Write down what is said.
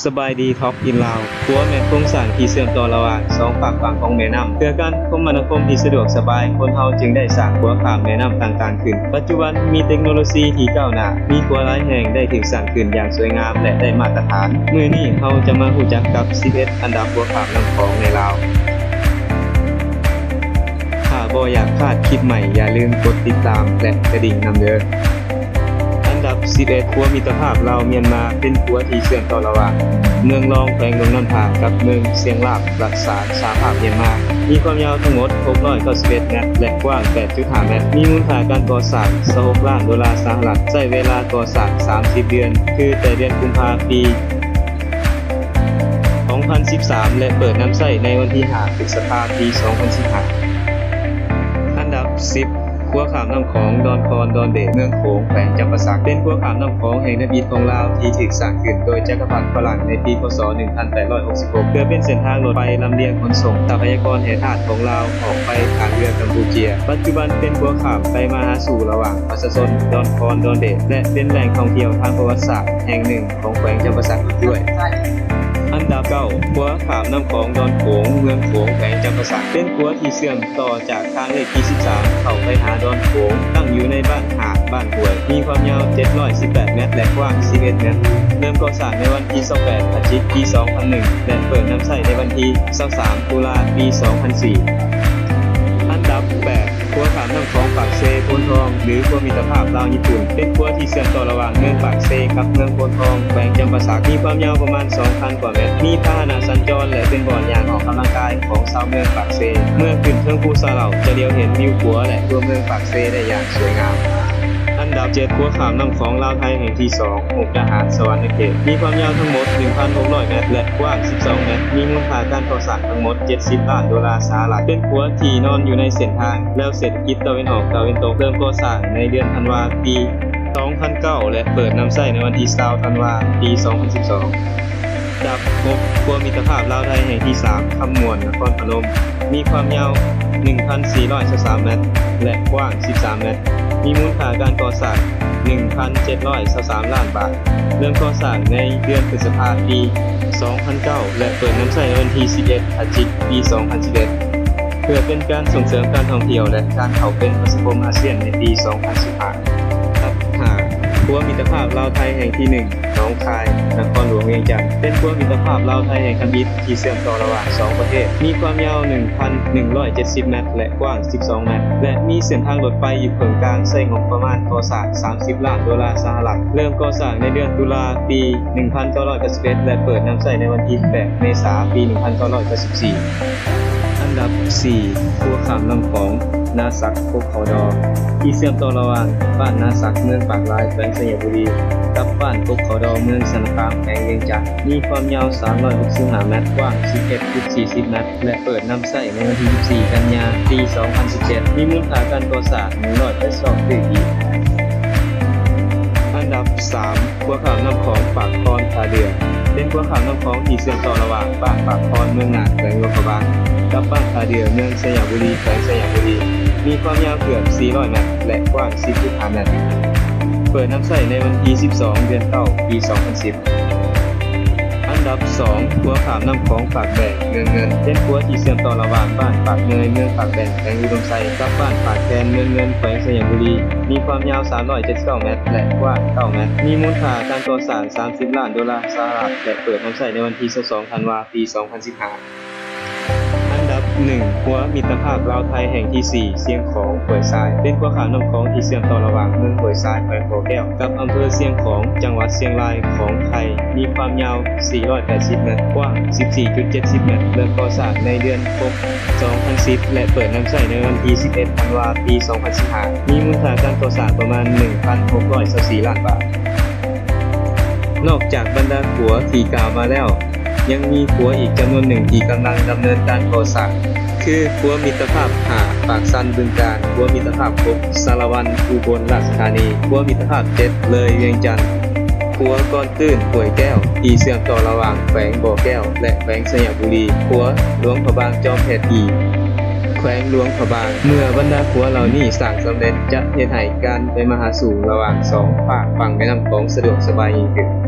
ສະບາຍດີ Talk in Lao. ຂົວແມ່ນໂຄງສ້າງທີ່ເຊື່ອມຕໍ່ລະຫວ່າງສອງຟາກຝັ່ງຂອງແມ່ນ້ຳ. ເພື່ອການຄົມມະນາຄົມທີ່ສະດວກສະບາຍ, ຄົນເຮົາຈຶ່ງໄດ້ສ້າງຂົວຂ້າມແມ່ນ້ຳຕ່າງໆຂຶ້ນ. ປັດຈຸບັນມີເຕັກໂນໂລຊີທີ່ກ້າວໜ້າ, ມີຂົວຫຼາຍແຫ່ງໄດ້ຖືກສ້າງຂຶ້ນຢ່າງສວຍງາມ ແລະ ໄດ້ມາດຕະຖານ. ມື້ນີ້ເຮົາຈະມາຮູ້ຈັກກັບສິບເອັດອັນດັບຂົວຂ້າມນ້ຳຂອງໃນລາວ. ຖ້າບໍ່ຢາກພາດຄລິບໃໝ່, ຢ່າລືມກົດຕິດຕາມ ແລະ ກະດິ່ງນຳເດີ້. ອັນດັບສິບເອັດ, ຂົວມິດຕະພາບລາວ-ມຽນມາ ເປັນຂົວທີ່ເຊື່ອມຕໍ່ລະຫວ່າງເມືອງລອງ ແຂວງຫຼວງນ້ຳທາ ກັບເມືອງຊຽງລາບ ລັດສານສະຫະພາບມຽນມາ. ມີຄວາມຍາວທັງໝົດຫົກຮ້ອຍເກົ້າສິບເອັດແມັດ ແລະ ກວ້າງແປດຈຸດຫ້າແມັດ. ມີມູນຄ່າການກໍ່ສ້າງຊາວຫົກລ້ານໂດລາສະຫະລັດ. ໃຊ້ເວລາກໍ່ສ້າງສາມສິບເດືອນ, ຄືແຕ່ເດືອນກຸມພາປີ ສອງພັນສິບສາມ ແລະ ເປີດນຳໃຊ້ໃນວັນທີຫ້າ ພຶດສະພາ ປີ ສອງພັນສິບຫ້າ. ອັນດັບສິບ, ຂົວຂ້າມນ້ຳຂອງດອນຄອນ ດອນເດດ ເມືອງໂຂງ ແຂວງຈຳປາສັກ ເປັນຂົວຂ້າມນ້ຳຂອງແຫ່ງທຳອິດຂອງລາວ ທີ່ຖືກສ້າງຂຶ້ນໂດຍຈັກກະພັດຝຣັ່ງໃນປີ ພ.ສ. ໜຶ່ງພັນແປດຮ້ອຍຫົກສິບຫົກ ເພື່ອເປັນເສັ້ນທາງລົດໄຟລຳລຽງຂົນສົ່ງຊັບພະຍາກອນແຮ່ທາດຂອງລາວອອກໄປທ່າເຮືອກຳປູເຈຍ. ປັດຈຸບັນເປັນຂົວຂ້າມໄປມາຫາສູ່ລະຫວ່າງປະຊາຊົນດອນຄອນ ດອນເດດ ແລະ ເປັນແຫຼ່ງທ່ອງທ່ຽວທາງປະຫວັດສາດແຫ່ງໜຶ່ງ ຂອງແຂວງຈຳປາສັກອີກດ້ວຍ. ອັນດັບເກົ້າ, ຂົວຂ້າມນ້ຳຂອງດອນໂຂງ ເມືອງໂຂງ ແຂວງຈຳປາສັກ ເປັນຂົວທີ່ເຊື່ອມຕໍ່ຈາກທາງເລກທີສິບສາມ ເຂົ້າໄປຫາດອນໂຂງ, ຕັ້ງຢູ່ໃນບ້ານຫາດ ບ້ານຫ້ວຍ, ມີຄວາມຍາວເຈັດຮ້ອຍສິບແປດແມັດ ແລະ ກວ້າງສິບເອັດແມັດ. ເລີ່ມກໍ່ສ້າງໃນວັນທີຊາວແປດ ພະຈິກ ປີ ສອງພັນໜຶ່ງ ແລະ ເປີດນຳໃຊ້ໃນວັນທີຊາວສາມ ຕຸລາ ປີ ສອງພັນສີ່. ອັນດັບແປດ, ຂົວຂ້າມນ້ຳຂອງປາກເຊ ໂພນທອງ ຫຼື ຂົວມິດຕະພາບລາວ-ຍີ່ປຸ່ນ ເປັນຂົວທີ່ເຊື່ອມຕໍ່ລະຫວ່າງເມືອງປາກເຊກັບເມືອງໂພນທອງ ແຂວງຈຳປາສັກ ມີຄວາມຍາວປະມານສອງພັນກວ່າແມັດ ມີພາຫະນະສັນຈອນ ແລະ ເປັນບ່ອນຍ່າງອອກກຳລັງກາຍຂອງຊາວເມືອງປາກເຊ. ເມື່ອຂຶ້ນເທິງພູຊາເຫຼົ່າ ຈະຫຼຽວເຫັນວິວຂົວ ແລະ ຕົວເມືອງປາກເຊໄດ້ຢ່າງສວຍງາມ. ອັນດັບເຈັດ, ຂົວຂ້າມນ້ຳຂອງລາວ-ໄທແຫ່ງທີສອງ ມຸກດາຫານ ສະຫວັນນະເຂດ ມີຄວາມຍາວທັງໝົດໜຶ່ງພັນຫົກຮ້ອຍແມັດ ແລະ ກວ້າງສິບສອງແມັດ ມີມູນຄ່າການກໍ່ສ້າງທັງໝົດເຈັດສິບລ້ານໂດລາສະຫະລັດ ເປັນຂົວທີ່ນອນຢູ່ໃນເສັ້ນທາງແລວເສດຖະກິດຕາເວັນອອກຕາເວັນຕົກ ເລີ່ມກໍ່ສ້າງໃນເດືອນທັນວາ ປີສອງພັນເກົ້າ ແລະ ເປີດນຳໃຊ້ໃນວັນທີຊາວທັນວາ ປີສອງພັນສິບສອງ. ອັນດັບຫົກ, ຂົວມິດຕະພາບລາວ-ໄທແຫ່ງທີສາມ ຄຳມ່ວນ ນະຄອນພະນົມ ມີຄວາມຍາວໜຶ່ງພັນສີ່ຮ້ອຍຊາວສາມແມັດ ແລະ ກວ້າງສິບສາມແມັດ ມີມູນຄ່າການກໍ່ສ້າງໜຶ່ງພັນເຈັດຮ້ອຍຊາວສາມລ້ານບາດ ເລີ່ມກໍ່ສ້າງໃນເດືອນພຶດສະພາ ປີສອງພັນເກົ້າ ແລະ ເປີດນຳໃຊ້ໃນວັນທີສິບເອັດ ພະຈິກ ປີສອງພັນສິບເອັດ ເພື່ອເປັນການສົ່ງເສີມການທ່ອງທ່ຽວ ແລະ ການເຂົ້າເປັນປະຊາຄົມອາຊຽນໃນປີສອງພັນສິບຫ້າ. ອັນດັບຫ້າ, ຂົວມິດຕະພາບລາວ-ໄທແຫ່ງທີໜຶ່ງ ໜອງຄາຍ ນະຄອນຫຼວງວຽງຈັນ ເປັນຂົວມິດຕະພາບລາວ-ໄທແຫ່ງທຳອິດ ທີ່ເຊື່ອມຕໍ່ລະຫວ່າງສອງປະເທດ ມີຄວາມຍາວໜຶ່ງພັນໜຶ່ງຮ້ອຍເຈັດສິບແມັດ ແລະ ກວ້າງສິບສອງແມັດ ແລະ ມີເສັ້ນທາງລົດໄຟຢູ່ເບື້ອງກາງ ໃຊ້ງົບປະມານກໍ່ສ້າງສາມສິບລ້ານໂດລາສະຫະລັດ ເລີ່ມກໍ່ສ້າງໃນເດືອນຕຸລາ ປີໜຶ່ງພັນເກົ້າຮ້ອຍເກົ້າສິບເອັດ ແລະ ເປີດນຳໃຊ້ໃນວັນທີແປດ ເມສາ ປີໜຶ່ງພັນເກົ້າຮ້ອຍເກົ້າສິບສີ່. ອັນດັບສີ່, ຂົວຂ້າມນ້ຳຂອງ ນາສັກ ກົກເຂົາດໍ ທີ່ເຊື່ອມຕໍ່ລະຫວ່າງບ້ານນາສັກ ເມືອງປາກລາຍ ແຂວງໄຊຍະບູລີ ກັບບ້ານກົກເຂົາດໍ ເມືອງຊະນະຄາມ ແຂວງວຽງຈັນ ມີຄວາມຍາວສາມຮ້ອຍຫົກສິບຫ້າແມັດ ກວ້າງສິບເອັດຈຸດສີ່ສິບແມັດ ແລະ ເປີດນຳໃຊ້ໃນວັນທີສິບສີ່ ກັນຍາ ປີສອງພັນສິບເຈັດ ມີມູນຄ່າການກໍ່ສ້າງໜຶ່ງຮ້ອຍແປດສິບຕື້ກີບ. ອັນດັບສາມ, ຂົວຂ້າມນ້ຳຂອງປາກຄອນທ່າເດື່ອ ເປັນຂົວຂ້າມນ້ຳຂອງທີ່ເຊື່ອມຕໍ່ລະຫວ່າງບ້ານປາກຄອນ ເມືອງນານ ແຂວງຫຼວງພະບາງ ກັບບ້ານທ່າເດື່ອ ເມືອງໄຊຍະບູລີ ແຂວງໄຊຍະບູລີ ມີຄວາມຍາວເກືອບສີ່ຮ້ອຍແມັດ ແລະ ກວ້າງສິບຈຸດຫ້າແມັດ ເປີດນຳໃຊ້ໃນວັນທີສິບສອງ ເດືອນເກົ້າ ປີສອງພັນສິບ. ອັນດັບສອງ, ຂົວຂ້າມນ້ຳຂອງປາກແບງ ເມືອງເງິນ ເປັນຂົວທີ່ເຊື່ອມຕໍ່ລະຫວ່າງບ້ານປາກເມີຍ ເມືອງປາກແບງ ແຂວງອຸດົມໄຊ ກັບບ້ານປາກແຄນ ເມືອງເງິນ ແຂວງໄຊຍະບູລີ ມີຄວາມຍາວສາມຮ້ອຍເຈັດສິບເກົ້າແມັດ ແລະ ກວ້າງເກົ້າແມັດ ມີມູນຄ່າການກໍ່ສ້າງສາມສິບລ້ານໂດລາສະຫະລັດ ແລະ ເປີດນຳໃຊ້ໃນວັນທີຊາວສອງ ທັນວາ ປີສອງພັນສິບຫ້າ. ອັນດັບໜຶ່ງ, ຂົວມິດຕະພາບລາວ-ໄທແຫ່ງທີສີ່ ຊຽງຂອງ ຫ້ວຍຊາຍ ເປັນຂົວຂ້າມນ້ຳຂອງທີ່ເຊື່ອມຕໍ່ລະຫວ່າງເມືອງຫ້ວຍຊາຍ ແຂວງບໍ່ແກ້ວ ກັບອຳເພີຊຽງຂອງ ຈັງຫວັດຊຽງລາຍ ຂອງໄທ ມີຄວາມຍາວສີ່ຮ້ອຍແປດສິບແມັດ ກວ້າງສິບສີ່ຈຸດເຈັດສິບແມັດ ເລີ່ມກໍ່ສ້າງໃນເດືອນຫົກ ສອງພັນສິບ ແລະ ເປີດນຳໃຊ້ໃນວັນທີສິບເອັດ ທັນວາ ປີສອງພັນສິບຫ້າ ມີມູນຄ່າການກໍ່ສ້າງປະມານໜຶ່ງພັນຫົກຮ້ອຍຊາວສີ່ລ້ານບາດ. ນອກຈາກບັນດາຂົວທີ່ກ່າວມາແລ້ວ, ຍັງມີຂົວອີກຈຳນວນໜຶ່ງທີ່ກຳລັງດຳເນີນການກໍ່ສ້າງ ຄືຂົວມິດຕະພາບຫ້າ ປາກຊັນ ບຶງການ, ຂົວມິດຕະພາບຫົກ ສາລະວັນ ອຸບົນລາຊະທານີ, ຂົວມິດຕະພາບເຈັດ ເລີຍ ວຽງຈັນ, ຂົວກອນຕື້ນ ຫ້ວຍແກ້ວ ທີ່ເຊື່ອມຕໍ່ລະຫວ່າງແຂວງບໍ່ແກ້ວ ແລະ ແຂວງໄຊຍະບູລີ, ຂົວຫຼວງພະບາງ ຈອມແພດອີ ແຂວງຫຼວງພະບາງ. ເມື່ອບັນດາຂົວເຫຼົ່ານີ້ສ້າງສຳເລັດ ຈະເຮັດໃຫ້ການໄປມາຫາສູ່ລະຫວ່າງສອງຟາກຝັ່ງແມ່ນ້ຳຂອງສະດວກສະບາຍຍິ່ງຂຶ້ນ.